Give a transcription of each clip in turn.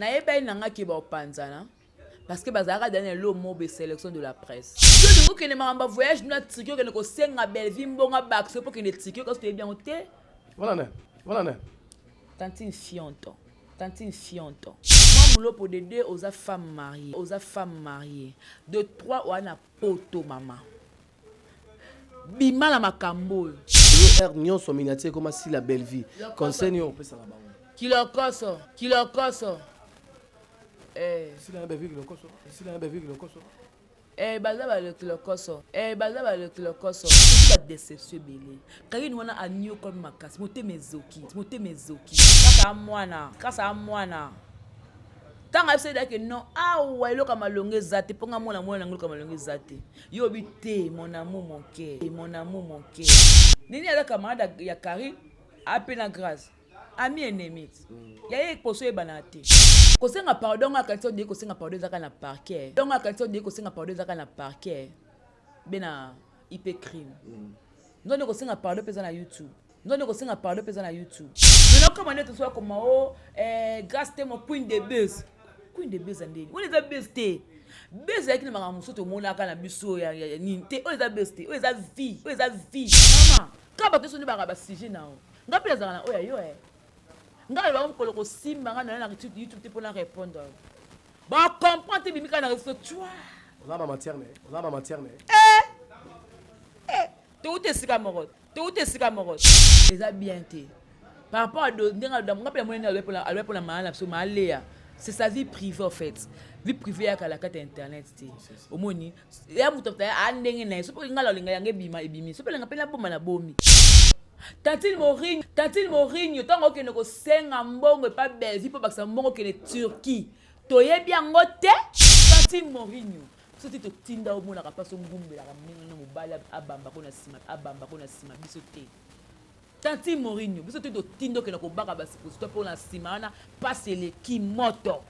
Nayebaki na nga ke bakopanzana parce que bazalaka deja na eloko moko boye selection de la presse. Yo olingi okende makambo ya voyage na Turquie okende kosenga Bellevue mbongo abakisa yo mpo okende Turquie kasi toyebi yango te. Wana nani? Wana nani? Tantine Fionto. Tantine Fionto. Mwa mulopo de deux oza femme mariee, oza femme mariee. De trois oa na poto mama. Bima na makambo oyo. Lelo heure nionso miniature ekoma sila Bellevue. Conseil nini opesaka bango? Kilokoso, kilokoso. Eh. Sila na Bellevue kilokoso. Sila na Bellevue kilokoso. Eh baza ba kilokoso. Eh baza ba kilokoso. Soki ba deception ebele. Karine wana aniokwami makasi, motema ezoki, motema ezoki. Kaka mwana, kaka mwana. Ntango ayebisa ye ke non awa eloko ya malonga eza te mpo nga mwana mwana nango eloko ya malonga eza te. Yo obi te mon amour mon cœur, mon amour mon cœur. Nini aza camarade ya Karine ape na Grace. Ami ennemi. Ya ye poso ebana te. Kosenga pardon nga kanisa odei kosenga pardon ezaka na parquet. Donc nga kanisa odei kosenga pardon ezaka na parquet. Bena IP crime. Nzonde kosenga pardon peza na YouTube. Nzonde kosenga pardon peza na YouTube. Maintenant comme nde tosoka koma o eh, Grace Temo queen de buzz. Queen de buzz ndeni. Wana eza buzz te. Buzz ezalaki na makambo mosusu tomonaka na biso ya, ya, ya nini te. Oyo eza buzz te. Oyo eza vie. Oyo eza vie. Mama, kaka bato nyonso nde baka ba sujet na yo. Nga mpe nazalaka na oyo ya yo eh. Nga nalobaka mokolo kosimba nga na na YouTube te mpo na répondre. Ba comprendre te bimi kaka na réseau twa. Oza ba matière ne, oza ba matière ne. Eh! Eh! Touti esika moko. Touti esika moko. Eza bien te. Par rapport à ndenge nga mpe namoni alobi mpona maa na biso maa Lea. C'est sa vie privée en fait. Vie privée yaka na kati ya internet te. Omoni ya moto a ndenge na ye. Soki nga nalinga yango ebima ebimi. Soki olinga mpe naboma nabomi. Tantine Mourinho, Tantine Mourinho, ntango okende kosenga mbongo epa Bellevue mpo bakisa mbongo okende Turquie. Toyebi yango te. Tantine Mourinho, biso te totinda omonaka mpasi ongumbelaka ndenge na mobali abambako na nsima, abambako na nsima biso te. Tantine Mourinho, biso te totinda okende kobaka ba suppositoire mpo na nsima wana mpasi eleki moto.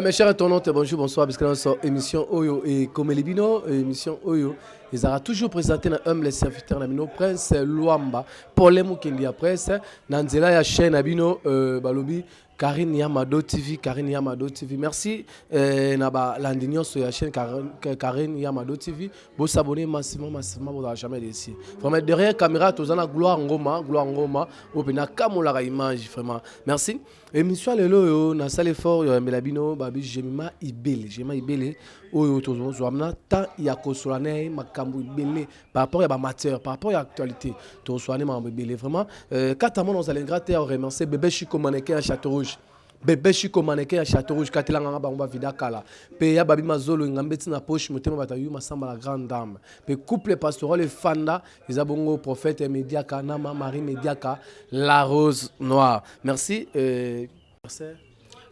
Mes chers internautes, bonjour, bonsoir. Parce que nous émission Oyo et Komelibino, émission Oyo, ils aura toujours présenté na humble serviteur na bino Prince Luamba, Paul Mukendi ya presse, na nzela ya chaîne na bino euh, balobi Karine Yamado TV, Karine Yamado TV. Merci euh, na ba landi nyonso ya chaîne Karine Yamado TV. Bo s'abonner massivement massivement vous jamais déçu. Vraiment derrière caméra tozana Gloire Ngoma, Gloire Ngoma, opena kamolaka image vraiment. Merci. Émission ya lelo oyo nasali effort ya yambela bino babi Jemima Ibele, Jemima Ibele oyo tozwa na temps ya kosola na ye makambo ebele par rapport ya ba matière, par rapport ya actualité, tokosola na ye makambo ebele vraiment. Euh, kata mona ozala ingrat te ya remercier bébé Chico mannequin ya Château Rouge. Bébé Chico mannequin ya Château Rouge katelanga nga bango ba vida kala. Pe ya babi mazolo ngambe tina poche motema bata yuma samba la grande dame. Pe couple pastoral efanda eza bongo prophète Mediaka na ma Marie Mediaka la rose noire. Merci euh, merci.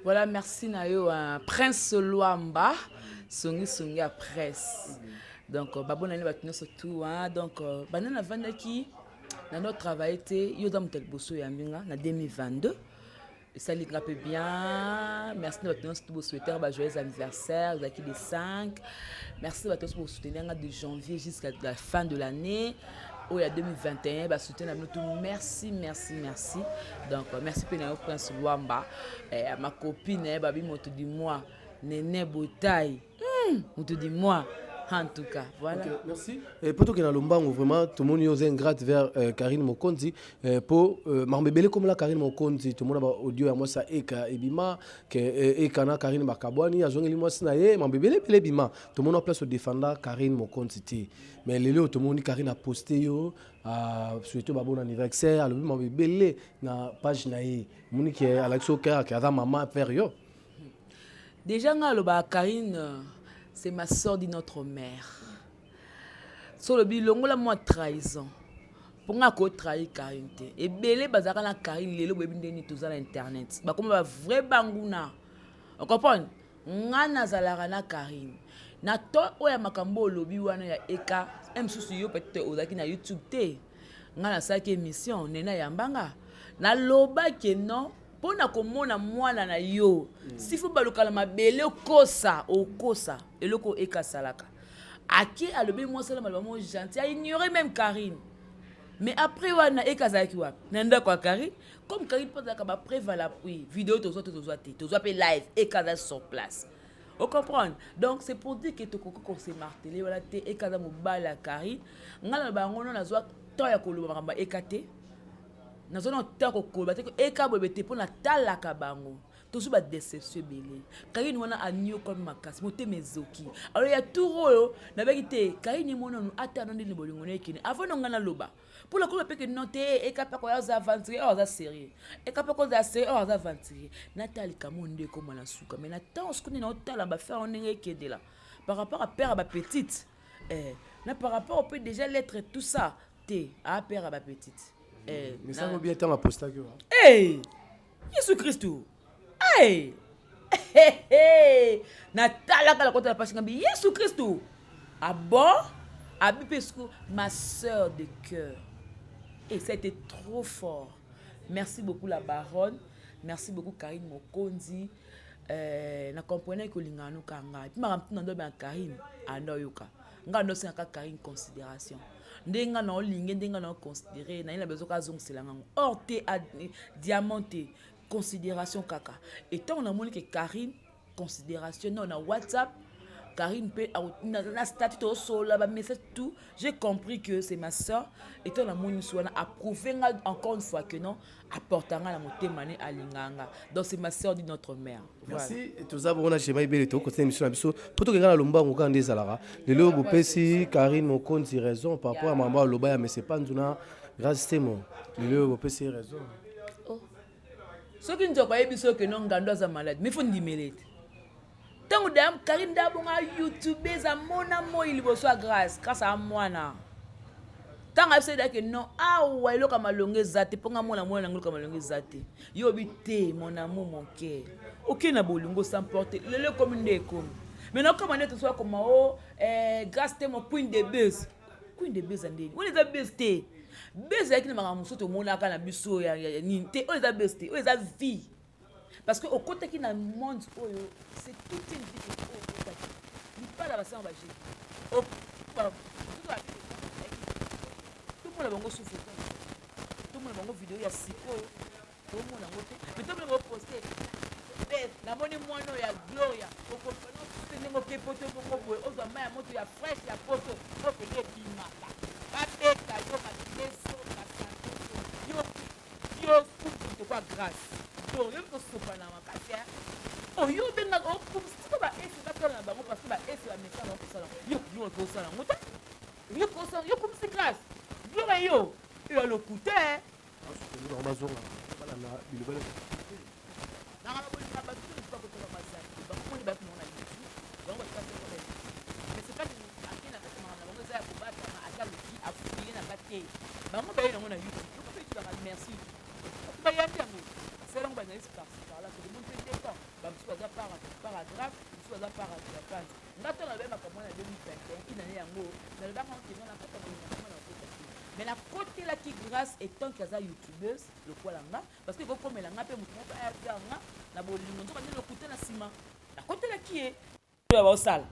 Voilà, merci na yo hein. Prince Luamba, songi songi ya presse. Donc euh, babona ni bato nyonso tout hein. Donc euh, banda navandaki na no travailler te yo oza moto ya liboso oyambi nga na 2022 esali nga mpe bien. Merci na bato nyonso tout bosouhaiter ba joyeux anniversaire ezalaki de 5. Merci na bato nyonso bosoutenir nga de janvier jusqu'à la fin de l'année oyo ya 2021 basoutien na bino tout. Merci, merci, merci. Donc euh, merci mpe na yo Prince Luamba, eh, ma copine eh, babi moto du mois Nene Botai, moto du mois. En tout cas, voilà. Ok, merci. Et po tokende na lombango, vraiment tomoni yo oza ingrate vers Karine Mokonzi, po makambo ebele komela Karine Mokonzi. Tomona ba audio ya mwasi ya Eka ebima ke Eka na Karine bakabwani, azongeli mwasi na ye. Makambo ebele ebele ebima. Tomona place odefanda Karine Mokonzi te, mais lelo oyo tomoni Karine aposte yo, surtout ba bon anniversaire, alobi makambo ebele na page na ye. Omoni ke alakisi yo kaka aza mama vers yo. Déjà nga alobaka, Karine, c'est ma sœur de notre mère. So olobi longola mwa trahison, mpo nga akotrahir Karine te. Ebele bazalaka na Karine, lelo boyebi ndeni toza na internet, bakoma bavrai banguna, ocomprendre. Nga nazalaka na Karine na to oyo ya makambo olobi wana ya Eka mosusu. Yo peut-être ozalaki na YouTube te. Nga nasalaki émission nene ayambanga, nalobaki non, mpo na komona mwana na yo sifo balukala mabele, okosa okosa eloko Eka asalaka. Ake alobi mwasi wana maloba mo gentil, aignore même Karine. Mais après wana, Eka azalaki wapi? Na ndako ya Karine. Comme Karine mpo azalaka bapreuve à l'appui, vidéo tozwa te, tozwa te, tozwa mpe live, Eka aza sur place, ocomprendre. Donc c'est pour dire que tokoki kose marteler wana te. Eka aza mobali ya Karine. Ngai na bango no nazwa temps ya koloba makambo ya Eka te, nazwa na temps kokoloba te Eka boyebe te, mpo natalaka bango. Tozwi badéception ebele. Karine wana aniokwami makasi, motema ezoki. Alors ya tour oyo nabeki te, Karine monanu ata no ndeni bolingo na ekende avant no ngai naloba mpona koloba mpe ke non te, Eka mpe akoya aza aventurier oyo aza sérieux, Eka mpe akozala sérieux oyo aza aventurier. Natala likambo nde ekóma na suka, mais na ntango sikoyo nde naotala bafere ngo ndenge ekendela par rapport à père ya bapetite, na par rapport mpe déjà lettre, tout ça te, aa père ya bapetite. Mais sango bien ntango apostaki wa. Hey! Yesu Kristu, hey! Natalaka na kota na pasi ngambi Yesu Kristu. Ah bon, abi mpe siko ma sœur de cœur, et ça a été trop fort. Merci beaucoup la baronne, merci beaucoup Karine Mokonzi. Na comprenait kolingaka noka ngai mpe makambo tuna ndo na Karine anda oyoka ngai ando osengaka Karine considération ndenge ngai na olinge, ndenge ngai na oconsidéré na ye na besoin azongisela ngango or te, diamant te, considération kaka. Et ntango namoni ke Karine considération non, na WhatsApp Karine mpe na statut tozosola bamessage, tout, j'ai compris que c'est ma sœur. Et ntango namoni so wana approuvé nga encore une fois que non, apporta nga na motema ne, alinga nga. Donc c'est ma sœur de notre mère. Merci. Toza bongo na Shema Ibele. Tokotisa émission na biso mpo tokenda na lombango kaka nde ezalaka lelo. Bopesi Karine Mokonzi raison par rapport ya mambo aloba ya mese Panzu na Grâce Temo. Lelo bopesi raison? Soki nzoko ayebi soki no ngando aza malade, mais faut ndimela ete ntango dayam Karine nde abonga YouTube eza mona moi liboso ya Grâce. Grâce aa mwana, ntango ayebisa edake non, awa eloko ya malongo eza te, mponga mona mwana nango eloko ya malongo eza te. Yo obi te, mon amour, mon cœur, okei na bolingo s'emporte. Lelo ekomi nde ekomi maintenant koma nde tosoka koma o Grâce te mo queen de buzz, queen de buzz ndeni wana eza buzz te. Buzz ezalaki na makambo mosusu tomonaka na biso ya nini te. Oyo eza buzz te, oyo eza vie, parce que okotaki na monde oyo, c'est toute une vie. Oyo okotaki libala, basala baje tomona bango su photo, tomona bango video ya sikoyo, tomona yango te, mais tomona bango poste. Namoni mwana oyo ya Gloria okopana ndenge oke poto bongo boye, ozwa mai ya moto ya fraîche ya poto oyo pene ebimaka, babeta yo makila esoka sante yo yo suku kwa Grâce. Donc yo kosopana makasi oyo obengaka okumsika baesi basala na bango, parce que baesi bamesana bango kosala. Yo Gloria kosala yango te, yo kosala, yo kumisi Grâce. Gloria, yo yo lokuta. Bazonga balanda bilobele. Nanga bolinga bato te, mosusu bakotala bazali bango moni bato nango na YouTube, bango bato basala na YouTube, mais c'est pas ake na kati makambo na bango eza ya kobatama. Ata loki afuye na kati te, bango baye nango na YouTube. Yoko mpe YouTube baka merci, bato bayambi yango, basala yango baanalyse par-ci par-là. Soki moni mpe ndeko bamosusu baza paragraphe, mosusu baza paragraphe. Nga to nalobi makambo wana na 2021, inane yango nalobaka nkeno na kota bolingo nango na kota te, mais nakotelaki Grâce étant que aza youtubeuse lokola nga, parce que ekokomela nga mpe motu moko aya nga na bolingo, nzoka nde lokuta na nsima. Nakotelaki ye oyo baosala,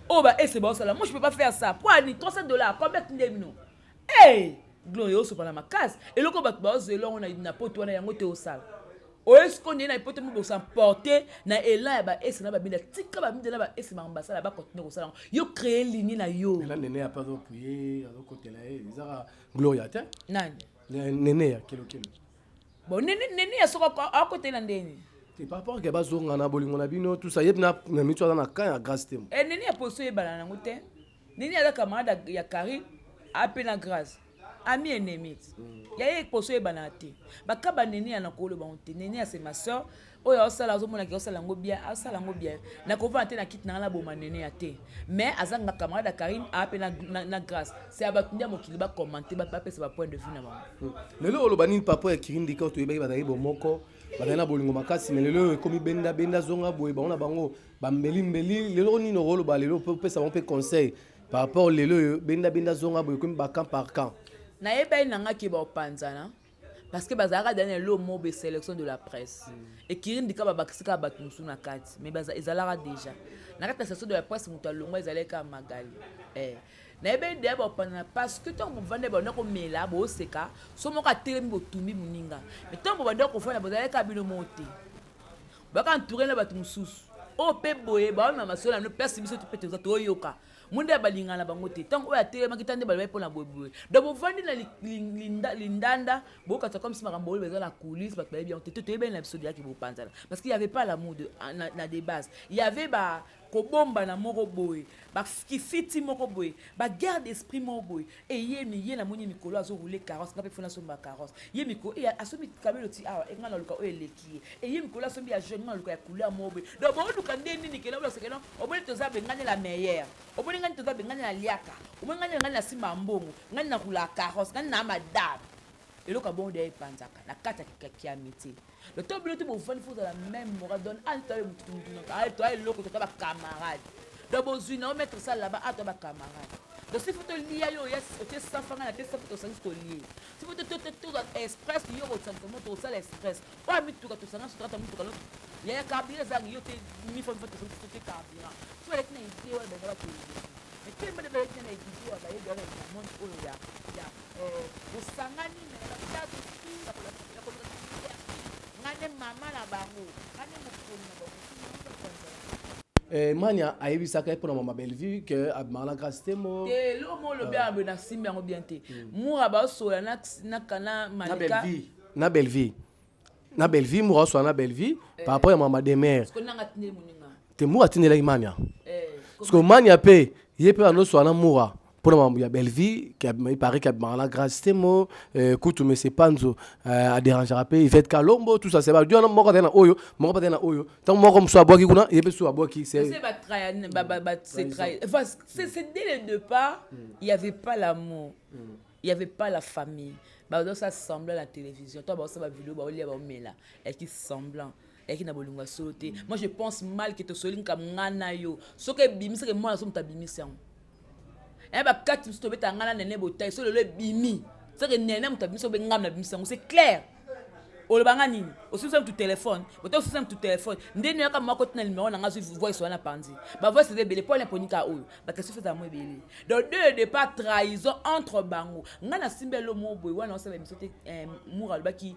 oyo baese baosala. Moi je peux pas faire ça. Po ani 300 $, combien tinde bino? Hey, Gloria, osopa na makasi eloko bato baozela yango na poto wana, yango te osala. Oye sikoyo nde na poto mo bosamporte na elan ya baese na babinda. Tika babinda na baese, makambo basala, bakontinue kosala yango. Yo créer ligne na yo. Ela nene ya mpe azopuye, azokotela ye, ezaka Gloria te. Nani? Nene ya kelokelo. Bon, nene, nene ya soko akotela ndeni. Te, par rapport ke bazonga na bolingo na bino, tout ça, ye na mitu aza na camp ya Grâce te. E nene ya poso eyebana nango te. Nene aza camarade ya Karine, ape na Grâce, ami ennemi ya ye. Poso eyebana te. Bakaba nene ya na koloba ngo te. Nene ya, c'est ma soeur. Oyo aosala, azomonaki aosala yango bien, asala yango bien. Nakovanda te na kiti na nga naboma nene ya te, mais aza nga camarade ya Karine, ape na Grâce. C'est ya bato nde ya mokili bacommente, bapesa bapoint de vue na bango. Lelo oloba nini par rapport ya Kirindika oyo toyebaki bazalaki bomoko, bazali na bolingo makasi, mais lelo oyo ekomi benda benda zonga boye, bango na bango bambelimbeli? Lelo nini okoloba lelo mpe opesa bango mpe conseil par rapport lelo oyo benda benda zonga boye, ekomi bacamp par camp? Nayebaki na nga ke baopanzana, parce que bazalaka dani elo mobe sélection de la presse. Ekirindika babakisi kaka bato mosusu na kati, mais ezalaka déjà na kati ya sélection de la presse. Moto alongwa ezalaki kaka Magali. Nayebeli deya baopanzana, parce que ntango bovanda, banda komela, booseka, so moko atelemi, botumbi moninga. Mais ntango bobanda kofanda, bozalaki kaka bino moko te, baka entouré na bato mosusu oyo mpe boye baomema masolo na bino place. Biso mpe toza toyoka monde ya balingana na bango te. Ntango oyo atelemaki ta nde balobaki mpona boyeboye. Donc bovandi na lindanda, bokata comme si makambo oyo eza na coulisse, bato bayebi yango te. Te, toyebani na biso deyaki bopanzana, parce qu'il y avait pas l'amour de na des bases. Il y avait ba kobombana moko boye, bakifiti moko boye, baguerre d'esprit moko boye. Eyemi ye namoni mikolo azoroule carrosse, nga mpe fona asomba carrosse. Ye mikolo e asombi kabelo ti awa, enga na luka oyo eleki ye. Eye mikolo asombi ya jaune, nga na luka ya couleur moko boye. Donc booluka nde nini? Kena olakisa omoni toza bengani la meilleure, omoni ngani toza bengani na liaka, omoni ngani ngani na nsima ya mbongo, ngani na roula carrosse, ngani na madame. Eloko ya bongo deya epanzaka na kati ya kiamitié. Donc to bino te bovandi, fo ozala même moral. Donc ani toaye mutu mutu, toa eloko, tota bacamarade. Donc bozwi na omettre ça là-bas, a toa bacamarade. Donc si fo tolia, yo otie safa, ngai na te safa, tosangisi tolie. Si fo tozwa express, yo kosangisa mo, tosala express. Oyo mituka tosangisi, tokata mituka yaya carburant ezangi yo te, mifo mifo, tosangisi tote carburant. So baleki na idée wana, benga bato, mais te mbele baleki na idée oyo bayebi wana na monde oyo ya bosangani. Mais na ya koluka ngai nde mama na bango, ngai nde mokoli na bango. Mania ayebisaka ye mpona mama Bellevue ke abimaka na Grâce te mo. Te, eloko mo olobi awa boye, nasimbi yango bien te. Mura baosola na Malika. Na Bellevue, na Bellevue, mura aosola na Bellevue par rapport ya mama Demer. Nanga atindeli moninga. Te, mura atindelaki Mania, parce que Mania mpe ye mpe anosola na mura mpona makambo ya Bellevue, il paraît qu'abimaka na Grâce te mo. Kutu mese Panzo adérangeaka mpe Yvette Kalombo, tout ça. C'est ba wana moko azali na oyo, moko mpe azali na oyo. Ntango moko mosusu abwaki kuna, ye mpe susu abwaki. C'est dès le départ, il y avait pas l'amour, il y avait pas la famille. Bazosala semblant na télévision to bazosala bavideo, baolia, baomela, eyaki semblant, eyaki na bolingo ya solo te. Moi, je pense mal ke tosoli nka nga na yo, soki ebimisaki mwana so moto abimisi yango, ya bakati mosusu tobeta nga na nene botai. So lelo ebimi, soki nene moto abimisi, obe ngam na bimisi yango, c'est clair. Olobanga nini? Osimisa mutu telefone, ota osisa mutu telefone nde nini? Yaka moko tina numéro na nga, zwi voice wana, panzi bavoice eza ebele. Mpo wana eponika oyo baquestion feza mo ebele. Donc dès le départ, trahison entre bango. Ngai nasimbi elo mo boye wana osala biso te. Mour alobaki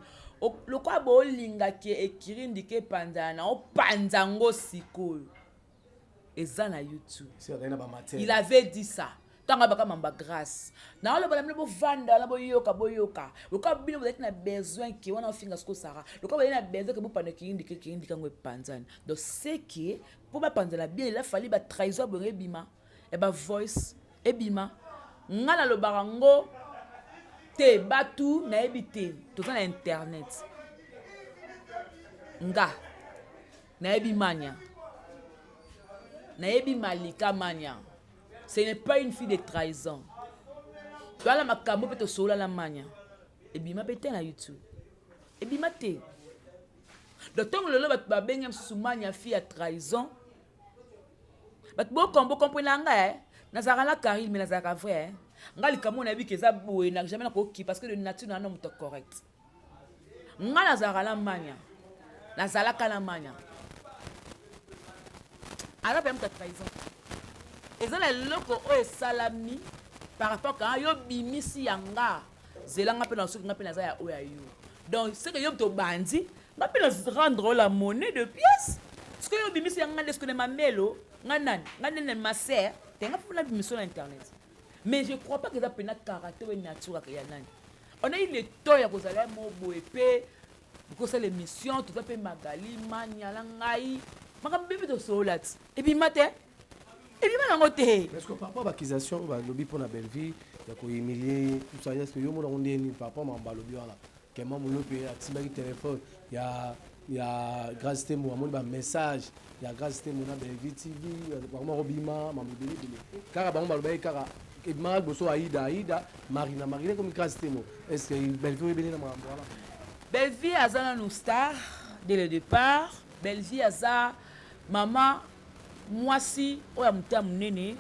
lokola bolingaki ekirindika epanzana na opanza yango sikoyo, eza na YouTube. Il avait dit ça ntango abaka mamba Grâce. Naoloba na bino, bovanda wana, boyoka, boyoka. Lokola bino bozalaki na besoin ke wana ofinga siko Sara, lokola bozali na besoin ke bopanda kirindika, kirindika yango epanzani. Donc c'est que mpo bapanzana bien, il a fallu batrahison ya boyenge ebima, ya bavoice ebima. Nga nalobaka ngo te, bato nayebi te, toza na internet. Nga nayebi Mania, nayebi Malika. Mania, ce n'est pas une fille de trahison. Toala makambo mpe tosolola na Mania, ebima mpe te na YouTube, ebima te. Donc ntongo lelo bato babenge mosusu Mania fille ya trahison, bato bokomprena nga. Nazalaka na Karine, mais nazalaka vrai. Nga likambo nayebi ke eza boye, na jamais nakoki, parce que de nature na moto correct. Nga nazalaka na Mania, nazalaka na Mania, aza mpe moto ya trahison. Eza na eloko oyo esalami par rapport ka yo bimisi ya nga, zela nga mpe na soki nga mpe naza ya oyo ya yo. Donc c'est que yo moto obandi. Nga mpe na rendre la monnaie de pièce. Sikoyo yo obimisi ya nga nde sikoyo na mamelo nga nani nga nde na ma sœur te nga mpe nabimisi na internet. Mais je crois pas que eza pena caractère oyo nature ya nani. On a eu le temps ya kozala ya mo boye mpe kosala émission toza mpe Magali Mania na ngai makambo bebe tosolola ti ebima te ebima nango te. Est-ce que par rapport à l'accusation balobi mpona Bellevue ya kohumilie tout ça, est-ce que yo mona ngo ndenge nini par rapport makambo balobi wana kema molope atimbaki téléphone ya Grâce Temo, amoni bamessage ya Grâce Temo na Bellevue TV, bakoma kobima mambo ebele ebele kaka bango balobaki kaka ebimaka liboso Aida, Aida, Marina, Marina ekomi Grâce Temo. Est ce que Bellevue oyebeli na makambo wana? Bellevue aza nanu star dès le départ. Bellevue aza mama mwasi oyo ya motema monene,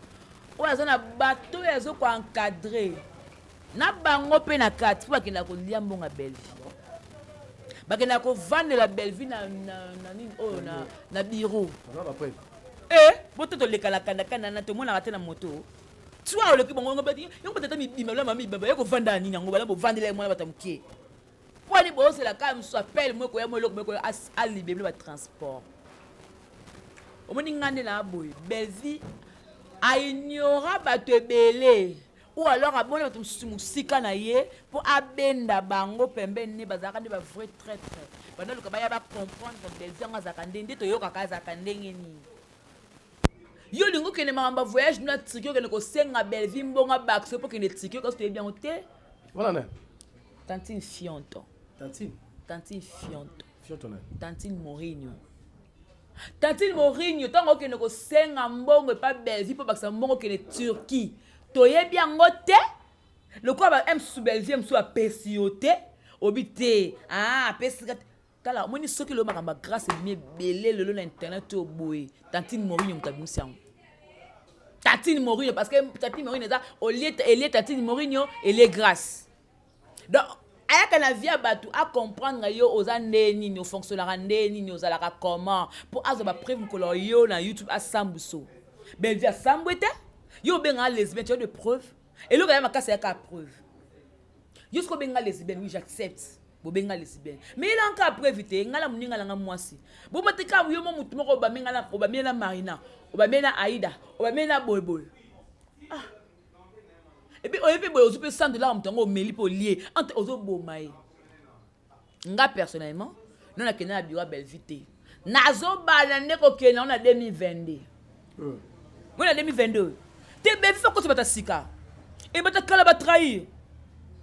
oyo aza na bato oyo aza koencadre na bango mpe na kati mpo bakendaka kolia mbongo ya Bellevue, bakendaka kovandela Bellevue na nini oyo na bureau. Baza bapreuve. E bote tolekala kandakanda na tomonaka te na moto twa oleki bango yango batata mibima bala mama mibima ye kovanda nini yango bala bovandela ye mwana bato ya moke mpo ani bozela kaka mosusu appel moko ya mo eloko moko alibele batransport. Omoni nga nde na boye, Bellevue aignora bato ebele ou alors aboni bato mosusu mosika na ye mpo abenda bango pembeni ne bazalaka nde bavrai traître bandaluka baya bacomprendre Bellevue yango azalaka ndenge nde toyokaka azalaka ndenge nini. Yo olingi okende makambo ya voyage na Turquie, okende kosenga Bellevue mbongo abakisa mpo okende Turquie kasi toyebi yango te. Wana nani? Tantine Fionto. Tantine? Tantine Fionto. Fionto nani? Tantine Mourinho. Tantine Mourinho, ntango okende kosenga mbongo epa Bellevue mpo bakisa mbongo okende Turquie, toyebi yango te. Lokola ba mosusu Bellevue mosusu apesi yo te, obi te ah, apesi te. Tala, omoni soki lelo makambo ya Grâce ebimi ebele lelo na internet oyo boye, Tantine Mourinho moto abimisi yango. Tantine Mourinho, parce que Tantine Mourinho eza olie elie Tantine Mourinho elie Grâce. Donc ayaka na vie ya bato acomprendre yo oza nde nini, ofonctionnaka nde nini, ozalaka comment, mpo azwa bapreuve mokolo yo na YouTube asambuso. Bellevue asambwe te, yo obengaka lesbienne, tu as de preuve. Eloko ya makasi ayaka preuve. Yo soki obenga lesbienne, oui, j'accepte bobenga lesbienne, mais elanga preuve te. Ngai na moninga nanga mwasi bomatika yo mo motu moko obamenga obamie na Marina, obamie na Aida, obamie na boyeboye. Ah, et puis oyebi boye ozwi mpe 100 $ moto yango omeli mpe olie entre ozoboma ye. Nga personnellement no nakende na bureau ya Bellevue te, nazobala nde kokende yango na 2022 mo na 2022 te. Bellevue fa koti bato sika e bato kala batrahir.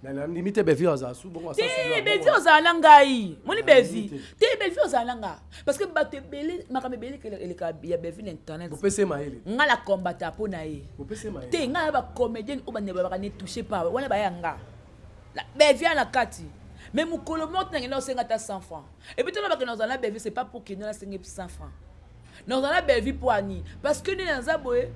Nandimi te Bellevue azala su bongo. Te, Bellevue ozala na ngai moni Bellevue te, Bellevue ozala na nga parce que bato ebele makambo ebele eleka ya Bellevue na internet. Bopese mayele. Nga na kombata mpo na ye te. Ngai na bacomédienne oyo bandebaka ne touche pas wana baya nga Bellevue na kati, mais mokolo moko te nakende osenga ata 100 francs. Et puis tona bakende ozala na Bellevue, c'est pas pour kende nasenga 100 francs. Nazala na Bellevue mpo ani? Parce que nde naza boye,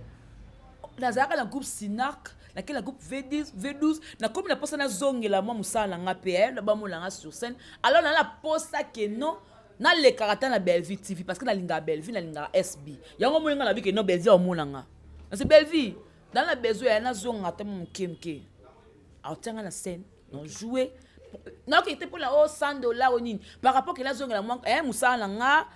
nazalaka na groupe Sinac, nakei na groupe V10, V12, nakomi na mposa nazongela mwa mosala na nga mpe bamona nga sur scène. Alors na posa ke non nalekaka ata na Bellevue TV parce que nalingaka Bellevue, nalingaka SB. Yango omoni nga nabi ke non, Bellevue aomona nga parce que Bellevue na besoin ya nazonga ata moke moke aotianga na scène na joue. Naokende te mpona o 100 $ o nini par rapport ke nazongela mwa mosala na nga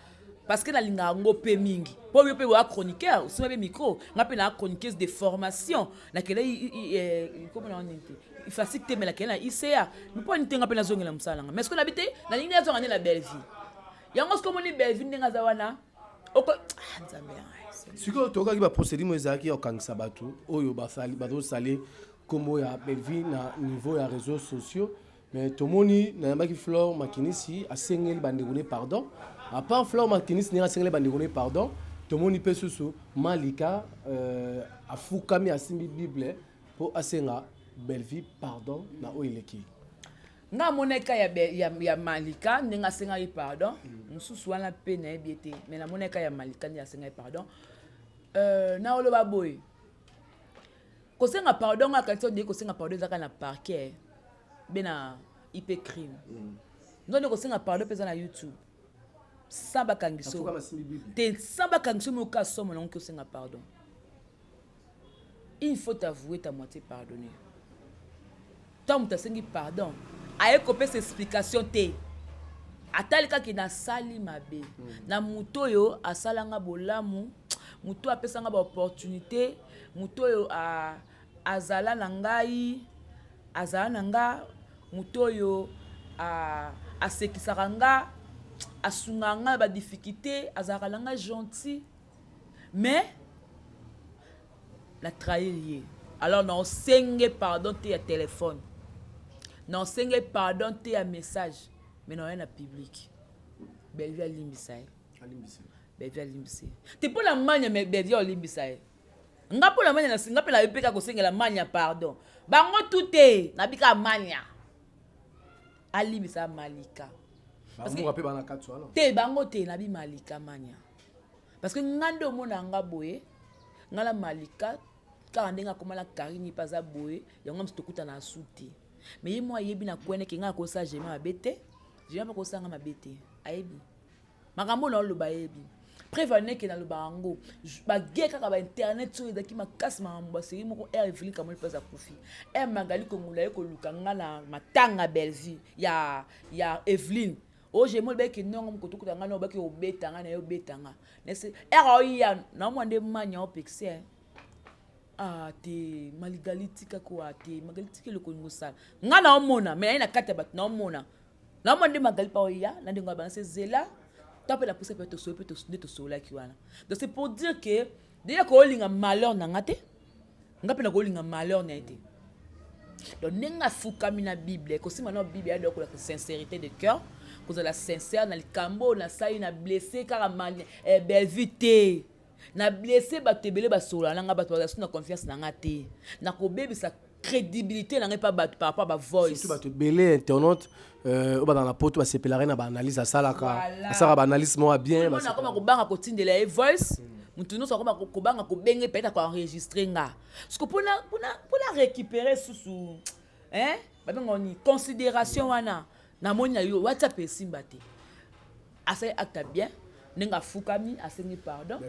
parce que nalingaka yango mpe mingi. Mpo yo mpe oya chroniqueur, osima mpe micro, nga mpe naa chroniqueuse de formation, nakende komona nini te, ifasik te, me nakende na ICA mpo nini te nga mpe nazongela mosala na nga. Mais soki nabi te nalingi nazonga nde na Bellevue yango. Soki omoni Bellevue ndenge aza wana oko, ah, Nzambe ya ngai. Sikoyo tokaki baprocédure mo ezalaki ya kokangisa bato oyo bazosale nkombo ya Bellevue na niveau ya réseaux sociaux, mais tomoni nayambaki Flore Makinisi, asengeli bandeko ne pardon. À part Flore Makinisi ndenge asengeli bandeko ne pardon, tomoni mpe susu Malika afukami, asimbi Bible mpo asenga Bellevue pardon na oyo eleki. Nga amonaka ya Malika ndenge asengaki pardon mosusu wana mpe nayebi ye te, mais namonaka ya Malika ndenge asengaki pardon. Na oloba boye, kosenga pardon nga akanisi odei kosenga pardon ezaka na parquet be na IP crime. Nzo nde kosenga pardon mpe eza na YouTube sans bakangiso te, sans bakangiso moka somo nango. Kosenga pardon, il faut t'avouer ta moitié pardonner. Ntango moto asengi pardon, aye kopesa explication te. Atali kaka nasali mabe na moto oyo asalanga bolamu, moto oyo apesanga baopportunité, moto oyo azala na ngai, azala na nga, moto oyo asekisaka nga, asungaka nga na badifficulté, azalaka na nga gentil, mais na trahir ye. Alors naosenge pardon te ya telefone, naosenge pardon te ya message, mais naoya na public. Bellevue alimbisa ye, Bellevue alimbisa ye te mpo na manya, mais Bellevue olimbisa ye. Nga mpo na manya, nga mpe nayebi mpe kaka kosengela manya pardon. Bango tu te, nabika manya alimbisa Malika te, bango te, nabi Malika manya, parce que nga nde omona nga boye, nga na Malika kaka ndenge akoma na Karine mpe aza boye. Yango mosu tokutana asu te, mais ye mo ayebi na kwene ke nga akosala jema mabe te, jema mpe akosala nga mabe te. Ayebi makambo oyo naoloba, ayebi preuve aneke naloba yango. Bage kaka bainternet oyo ezalaki makasi, makambo baseri moko r Evelin Kamoli mpe aza kufi, r Magali Kongola ye koluka nga na matanga Bellevue ya Eveline oyo jemo olobaki nongo moko tokuta nga na obaki obeta nga na ye, obeta nga nese r oya naomwa nde manya opekise. Ah te, Maligali tika koa te, Magali tika eloko olingi osala. Nga naomona, mais naye na kati ya bato, naomona, naomona nde Magali mpa oya na ndenge wana se zela ta mpe napusa mpe tosolo mpe nde tosololaki wana. Donc c'est pour dire que deja koolinga malheur na nga te, nga mpe nakolinga malheur na ye te. Donc ndenge afukami na Bible, kosimba na Bible ya kolaka sincérité de cœur, kozala sincère na likambo oyo nasali, na blessé kaka Bellevue te, na blessé bato ebele basolola na nga, bato bazala su na confiance na nga te, nakobebisa crédibilité na ngai mpa bato par rapport à bavoice. Surtout bato ebele internaute oyo bazala na poto basepelaka na baanalyse asalaka, asalaka baanalyse moko ya bien. Akoma kobanga kotindela ye voice, motu nyonso akoma kobanga kobenge, peut-être koenregistre nga, parce que mpona récupérer susu babengaka ni considération wana. Namoni na yo WhatsApp esimba te. Asali acte bien ndenge afukami, asengi pardon.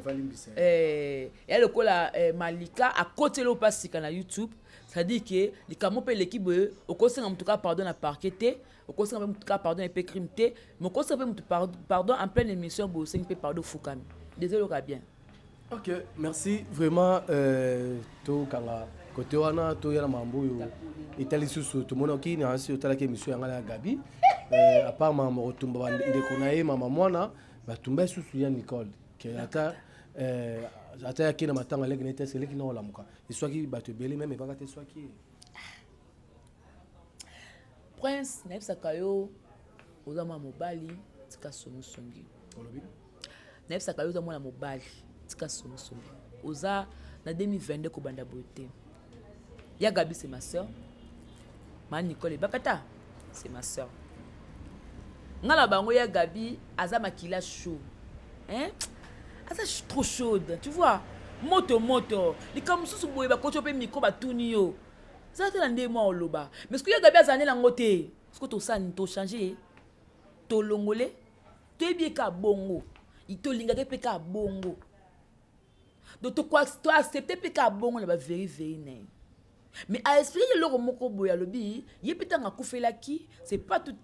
Ya lokola Malika akoteli oyo mpe sika na YouTube, c'est-à-dire ke likambo mpe eleki boye, okosenga motu kaka pardon na parquet te, okosenga mpe motu kaka pardon epe crime te, mais okosenga mpe motu pardon en pleine émission boye, osengi mpe pardon, ofukami, désolé, oka bien. Ok, merci vraiment. Tokanga kote wana, toya na makambo oyo etali susu. Tomonaki na si otalaki émission ya ngai na Gabi, à part makambo kotumba bandeko na ye, mama mwana batumba lisusu ya Nicole ke ata yaki na matanga aleki na ye te, eleki na olamuka eswaki bato ebele meme ebaka te eswaki ye. Prince, nayebisaka yo, oza mwana mobali, tika songisongi. Olobi? Nayebisaka yo, oza mwana mobali, tika songisongi. Oza na 2022, kobanda boye te. Ya Gabi, c'est ma sœur. Ma Nicole Ebakata, c'est ma sœur. Nga na bango, ya Gabi aza makila chaud, hein? Aza trop chaude, tu vois, moto moto. Likambo mosusu boye, bakoti yo mpe micro, batuni yo, eza te na nde mwa oloba, mais soki ya Gabi azala nde nango te, soki tosani, tochange, tolongole, toyebi ye kaka bongo, tolingaka mpe kaka bongo. Donc toaccepte mpe kaka bongo na baveri veri na ye. Mais aexplike eloko moko boye, alobi ye mpe ntango akufelaki, c'est pas tout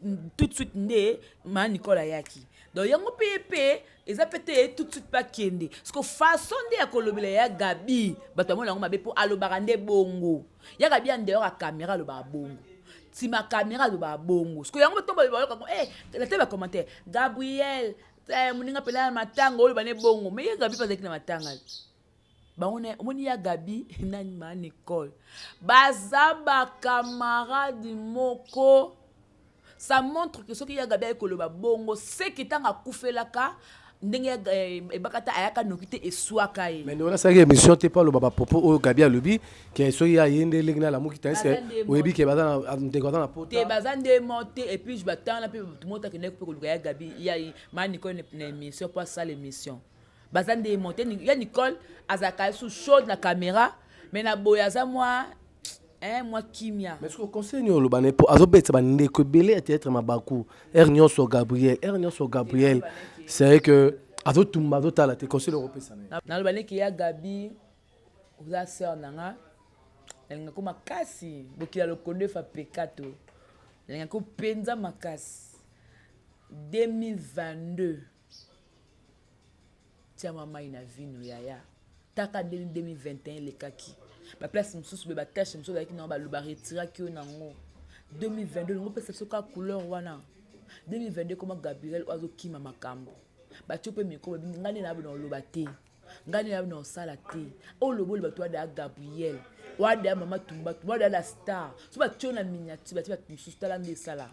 de suite nde ma Nicole ayaki. Donc yango mpe ye mpe eza mpe te tout de suite mpe akende, parce que façon nde ya kolobela ya Gabi, bato bamona yango mabe, mpo alobaka nde bongo. Ya Gabi en dehors ya caméra alobaka bongo, nsima caméra alobaka bongo. Parce que yango to bayokango na te bacommentaire Gabriel, moninga mpela ya matanga oyo bane bongo, mais ye Gabi mpe azalaki na matanga bango. Omoni ya Gabi nani, ma Nicole baza bacamarade moko. Ça montre que soki ya Gabi aye koloba bongo, seke ntango akufelaka ndenge ebaka te, ayaka noki te, eswaka ye. Mais ndeko, nasalaki émission te mpo aloba bapropos oyo Gabi alobi ke soki aye nde eleki nalamuki te. Ese oyebi ke baza ndeko aza na pota? Te, baza nde mo te. Et puis batanga mpe moto moko akendaki mpe koluka ya Gabi, ya ma Nicole na émission mpo asala émission. Baza nde mo te. Ya Nicole azalaka su chaude na caméra, mais na boye aza mwa mwa kimia. Mais soki conseil nini oloba na ye, mpo azobetisa bandeko ebele ya théâtre mabaku heure nyonso, Gabriel, heure nyonso Gabriel, c'est vrai que azotumba, azotala te, conseil okopesa na ye? Naloba neki ya Gabi, oza sœur na nga, nalingako makasi. Bokila lokondo efa pekato, nalingako mpenza makasi. 2022, tia mwa mai na vino, yaya. Taka 2021 elekaki, baplace mosusu boye, batâche mosusu ezalaki nango, baloba retiraki yo nango. 2022 longo opesa biso kaka couleur wana. 2022 koma Gabriel oyo azokima makambo, batie mpe micro. Ngai nde nayebi na oloba te, ngai nde nayebi na osala te. Oloba, oloba to adaya Gabriel, oadaya mama Tumbatumba, oadaya la star. So batie na miniature, batie bato mosusu. Tala nde esala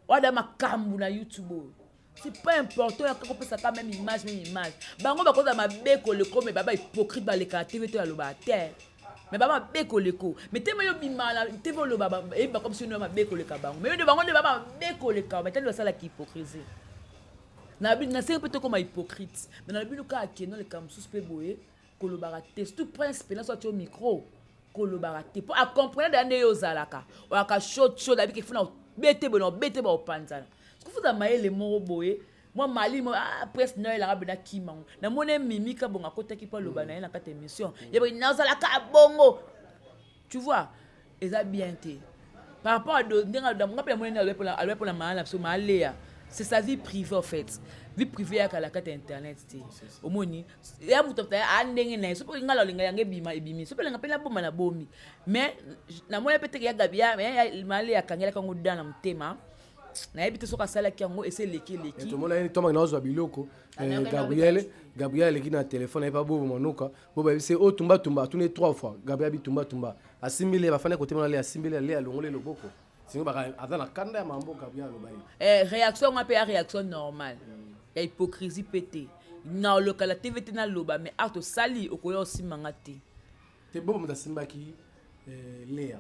oadaya makambo na YouTube oyo. C'est pas important ya kaka opesaka même image, même image. Bango bakozala mabe koleko, me baba hypocrite baleka na TV to alobaka te, me baba mabe koleko. Me te yo bima na TV, oloba, eyeba comme si mabe koleka bango, me yo nde bango nde baba mabe koleka. Me tani basalaka hypocrisie na nasengi mpe tokoma hypocrite, me na bino kaka kende oleka mosusu mpe boye kolobaka te. Surtout Prince mpena, so atie micro, kolobaka te, mpo acomprendre deya nde yo ozalaka, oyaka chaud chaud, abiki funa obete boye na obete baopanzana. Kofuta mayele moko boye, mwa mali mo. Ah, Prince Noel aka bena kimango, namoni emimika bongo, akotaki mpo aloba na ye na kati ya émission ye boye, nazalaka bongo, tu vois, eza bien te par rapport à ndenge nga mpe namoni alobi mpona maa na biso maaleya. C'est sa vie privée en fait, vie privée yaka na kati ya internet te. Omoni ya moto aa ndenge na ye, so mpo ngai olinga yango ebima, ebimi. So mpe olinga mpe naboma, nabomi. Mais namoni mpe teke ya Gabi ya maaleya akangelaki yango da na motema. Nayebi te soki asalaki yango, esi eleki, eleki. Tomona ye tomaki nazwa biloko. Gabriel aleki na telefone, ayepa Bobo Manuka. Bobo ayebisi oyo Tumbatumba, atuni trois fois. Gabriel abi Tumbatumba, asimbili ye, bafandi kotemona le, asimbili le, alongoli loboko. Singo aza na kanda ya mambo Gabriel aloba ye. Réaction ngo mpe ya réaction normale ya hypocrisie mpe te. Na olokala TV te, naloba, mais art osali, okoya osimanga te. Te, Bobo moto asimbaki Lea,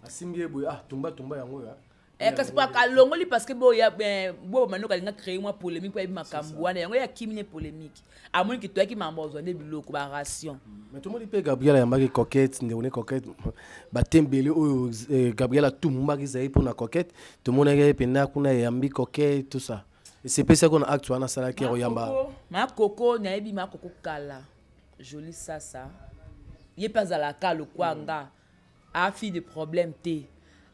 asimbi ye boye, ah, Tumbatumba yango oyo. Kasi po alongoli parce que boya Bobo Manoka alinga créer mwa polémique, po ayebi makambo wana yango ya kimi ne polémique. Amoni ke toyaki makambo, azwa nde biloko baration. Mais tomoni mpe Gabriel ayambaki Coquette, ndeko ne Coquette. Batembele oyo Gabriel atumbaki ezali mpona Coquette. Tomonaki ye mpenza kuna, eyambi Coquette, tout ça, esepesaki na acte wana asalaki ya koyamba. Makoko nayebi Makoko kala joli sasa, ye mpe azalaka lokwa nga, a fille de problème te,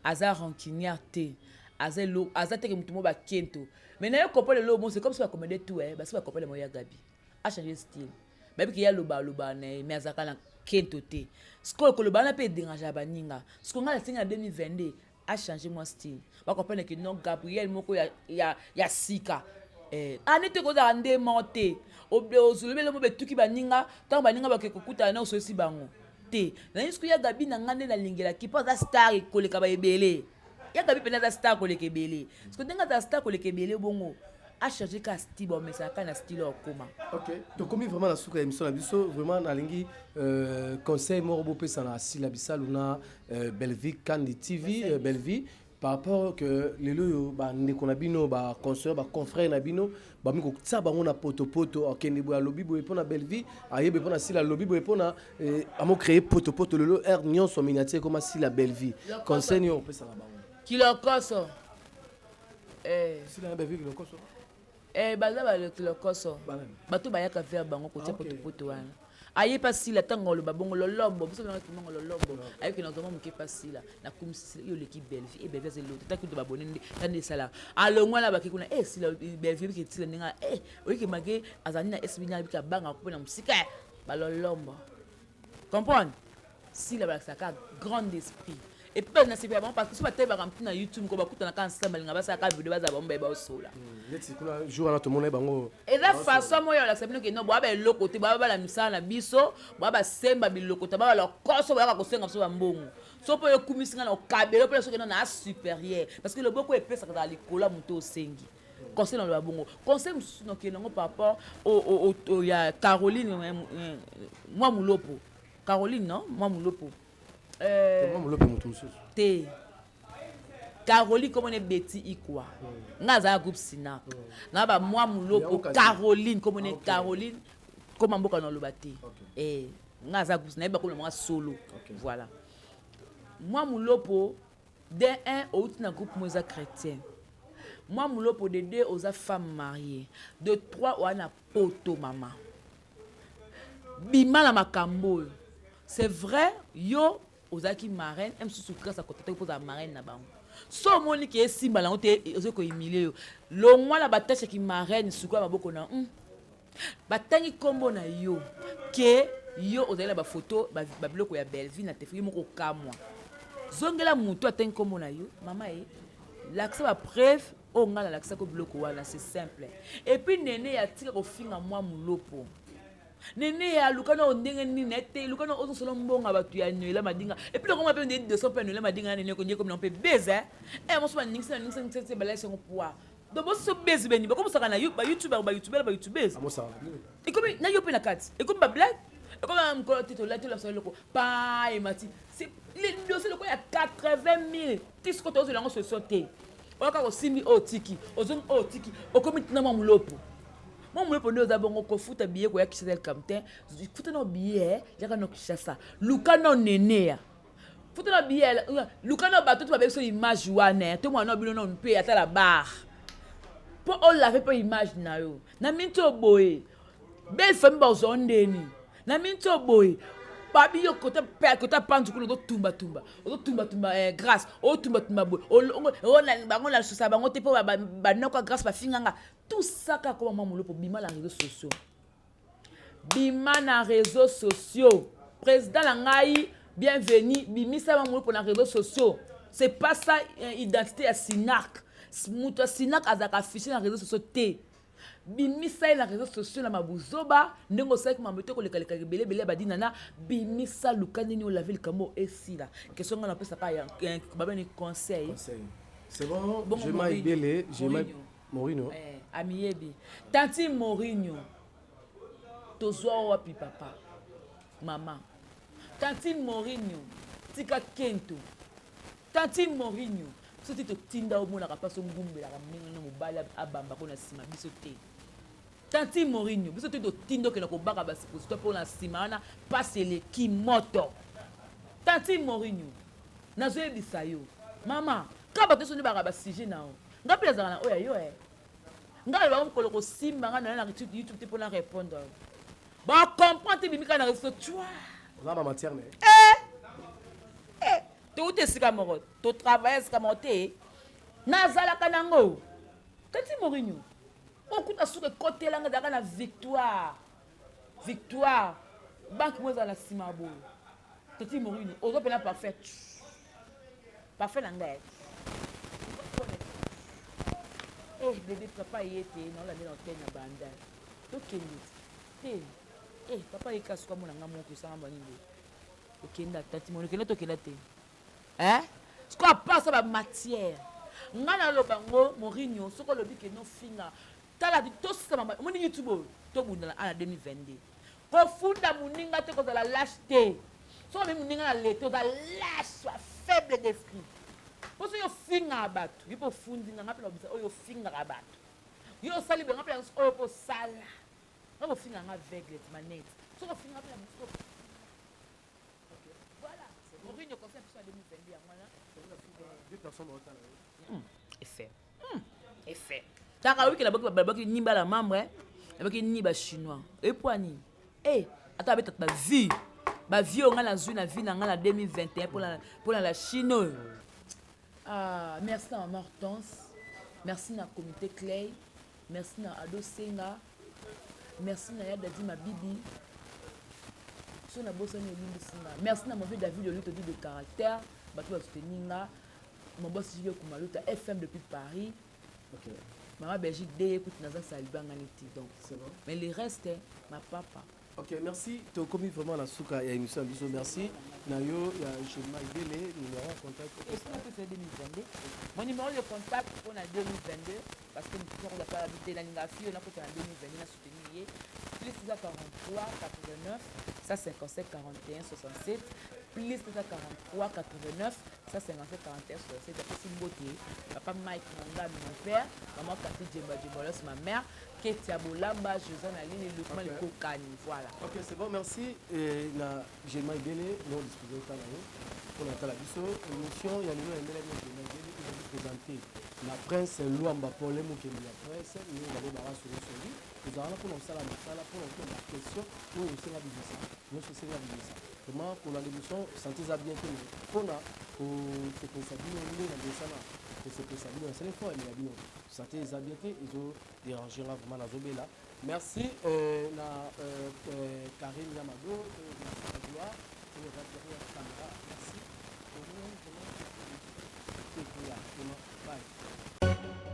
aza rancunière te, aza aza teke motu mo bakento. Mais naye comprendre lelo mo, c'est comme si bacomédie tout basi bacomprendre mo ya Gabi achange style. Bayebi ke ye aloba, aloba na ye, mais azalaka na kento te. Sikoyo koloba wana mpe edérange baninga. Sikoyo ngai nasengi na 2022 achange mwa style, bacomprendre ke non, Gabriel moko ya sika ani te, kozala nde moko te. Ozolobi eloko betuki baninga, ntango baninga bake kokutana na osoyesi bango te. Nayebi soki ya Gabi na ngai nde nalingelaki, mpo aza star koleka baebele. Ya Gabi mpena aza star koleka ebele. Soki ndenge aza star koleka ebele bongo, achange ka style, bamesaka kaka na style oyo akóma. Ok, tokomi vraiment na suka ya émission na biso. Vraiment nalingi conseil moko bopesa na Sila Bisalu na Bellevie Kandi TV, Bellevie, par rapport que lelo oyo bandeko na bino, baconseiller, baconfrère na bino bami kotia bango na potopoto. Akende boye, alobi boye mpona Bellevie, ayebi mpona Sila, alobi boye mpona amo créer potopoto. Lelo aire nyonso miniature ekoma Sila, Bellevie. Conseil nini opesa na bango? Kilokoso. Sila na Bellevie kilokoso? Baza bakilokoso, bato bayaka vers bango kotia potopoto wana. Aye mpe asila ntango aloba bongo lolombo, biso bango lolombo ayeki na zoma moke mpe asila nakumisi yo, oleki Bellevie. E Bellevie aza elote taki to babone nde tande esalaka alongwa na bake kuna. E sila Bellevie bike tila ndenge e oyiki make azali na SB na bika abangaka mpe na mosika balolombo comprendre. Sila balakisaka grande esprit et puis nasepela bango parce que so batebaka mpe na YouTube ko bakutanaka ensemble, balinga basalaka video, bazala bango baye baosola. Neti kuna jour wana tomona bango. Eza façon moko ya kolakisa bino ke no boya baeloko te, boya bala misala na biso, boya basemba biloko te, boya balokoso, boyaka kosenga biso bambongo. So mpo ekumisi nga na okabelo mpe soki no na supérieur, parce que loboko epesaka ezala likolo ya moto osengi. Conseil na loba bongo. Conseil mosusu nokende yango par rapport ya Caroline mwa Mulopo. Caroline, non, mwa Mulopo. Mwa Mulopo moto mosusu. Te, Caroline komona Beti Ikwa, nga azala groupe Sinac na bamwa Mulopo. Caroline komona Caroline koma mboka na oloba te, nga aza groupe nayebi bakoma mwa solo. Voilà, mwa Mulopo de 1, outi na groupe mo eza chrétien. Mwa Mulopo de 2, oza femme mariée. De 3, oza na poto. Mama, bima na makambo oyo. C'est vrai, yo ozalaki marraine, mosusu grâce akotaki mpo ozala marraine na bango. So omoni ke esimba nango te, ozoki kohumilie yo. Longwa na batashe ki marraine, sukola maboko na Batangi nkombo na yo ke yo ozali na bafoto, babiloko ya Bellevue na telefone, yo moko okamwa. Zongela motu atangi nkombo na yo, mama ye lakisa bapreuve oyo ngai nalakisaki biloko wana, c'est simple. Et puis Nene ya tika kofinga mwa mulopo. Nene ya luka na ndenge nini na te, luka na ozosolo mbonga bato ya Noela Madinga. Et puis lokoma mpe nde 200 mpe Noela Madinga na Nene ko ndeko mpe beze. Eh moso baningisa ningisa ningisa balakisa ngo poids. Donc boso beze beni bakomisaka na ba youtube, ba youtubeur, ba youtubeuse. Ekomi na yo mpe na kati. Ekomi ba blague. Ekomi na mokolo te tolati tolakisa eloko. Pa emati. C'est le dossier lokola ya 80 000. Ti sikoyo tozwela yango solution te. Oyo kaka osimbi oyo otiki, ozongi oyo otiki, okomi tina mwa mulopo. Mwa mulopo nde oza bongo kofuta billet koya Kinshasa El Camtin, futa na billet yaka na Kinshasa. Luka na nenea. Futa na billet, luka na bato to babebisa image wana, to mwana bino na mpe ata la barre. Po olave mpe image na yo. Na minti oyo boye, belle famille bazwa ndeni. Na minti oyo boye, babi yo kota kota panzu kuna ozotumba tumba, ozotumba tumba grâce, otumba tumba boye. Bango na susa bango te po banoko ya grâce bafinganga. Tout ça kaka koma mwa molopo bima na réseaux sociaux. Bima na réseaux sociaux. Président na ngai, bienvenue, bimisa mwa molopo na réseaux sociaux. C'est pas ça identité ya Sinark. Moto ya Sinark azalaka affiché na réseaux sociaux te. Bimisa ye na réseaux sociaux na mabuzoba, ndenge osalaki mambo te kolekaleka ebele ebele ya badina na bimisa, luka nini olave likambo esila. Question nga napesaka ya babeni conseil. Conseil. C'est bon, bon je ebele, je Mourinho. Eh, amiyebi. Tanti Mourinho. Tozwa wapi papa? Mama. Tantine Mourinho, tika kento. Tantine Mourinho, soki totinda omonaka mpasi ongumbelaka ndenge na mobali abambako na nsima biso te. Tantine Mourinho, biso te totinda okenda kobaka basuppositoire mpo na nsima wana mpasi eleki moto. Tantine Mourinho, nazoyebisa yo mama, ka bato nyonso nde baka basujet na yo, nga mpe nazalaka na oyo ya yo e ngai alobaka mokolo kosimba ngai na YouTube te mpona répondre yo bacomprendre te, bimi kaka na réseau toi. Oza ba matière na eh, touti esika moko, totravaille esika moko te, nazalaka nango. Tati Mourinho, okuta suka ekotelanga, ezalaka na Victoire, Victoire banque mo ezala na nsima ya boye. Tati Mourinho, oza mpena parfait, parfait na ngai. Eh bébé, papa ye te naolande na hotel na banda tokende te. Eh papa ye kasuka mona nga moko esanga banini boye okenda. Tati Mourinho, okenda, tokenda te. Eh sikoyo apasa bamatière, ngai naloba ngo Mourinho, soki olobi ke nofinga, tala tosisama omoni YouTube oyo tobundana ana 2022. Kofunda moninga te, kozala lâche te. Soki omi moninga na lete, oza lâche, wa faible d'esprit. Mpo soki ofingaka bato, yo mpe ofundi nga, nga mpe nabisa oyo ofingaka bato, yo osali boye, nga mpe oyo mpe osala nga kofinga nga aveugle ti manete. Soki ofinga mpe na biso, voilà. Mourinho, conseil biso ya 2022 yango wana. Deux personnes baotala yo. Effet, effet kaka oyoki nabaki ni bala membre, nabaki ni bachinois epwa nini e ata babetaka bavie, bavie oyo ngai nazwi na vie na ngai na 2021 mpona la Chine oyo. Ah, merci na mama Hortense, merci na comité Clay, merci na Ado Senga, merci na ya Dadi Mabibi. So nabosani, olimbisi nga. Merci na mauvais David Olito dit de caractère, bato basoutenir nga, mon boss Julio Kumaluta FM depuis Paris. Mama Belgique de écoute naza salibanga neti donc. C'est bon. Mais le reste, ma papa. Ok, merci. Tokomi vraiment na suka ya émission ya biso. Merci na yo ya Jema Ibele, numéro ya contact. Et ce qu'on fait 2022, mon numéro de contact pour la 2022, parce que nous pouvons la habiter la linga fille, on a pour la 2022 na soutenir ye, plus 643 89 157 41 67, plus 643 89 157 41 67. Apesi mbote papa Mike Mongami, mon père, maman Kati Djemba Djembalos, ma mère Ketia Bolamba, Josane Aline, Lukman. Likokani, voilà. Ok, c'est bon, merci. Et na Jema Ibele, nous disposons de na yo mpona tala biso émission ya lelo ya mbele ya Jema Ibele, ezali présenté na Prince Luamba Pole Mokeli ya presse. Ndenge balobaka songisongi, tozalaka mpona kosala mosala, mpona kotuna baquestion oyo osenga bimisa nyonso, osenga bimisa. Vraiment kolanda émission, santé eza bien te, mais mpona kosepelisa bino nde na mesana kosepelisa bino, nasali fort emela bino. Santé eza bien te, ezo déranger nga vraiment, nazobela. Merci na Karine Yamado, na Gloire oyo aza derrière caméra. Merci vraiment. Bye.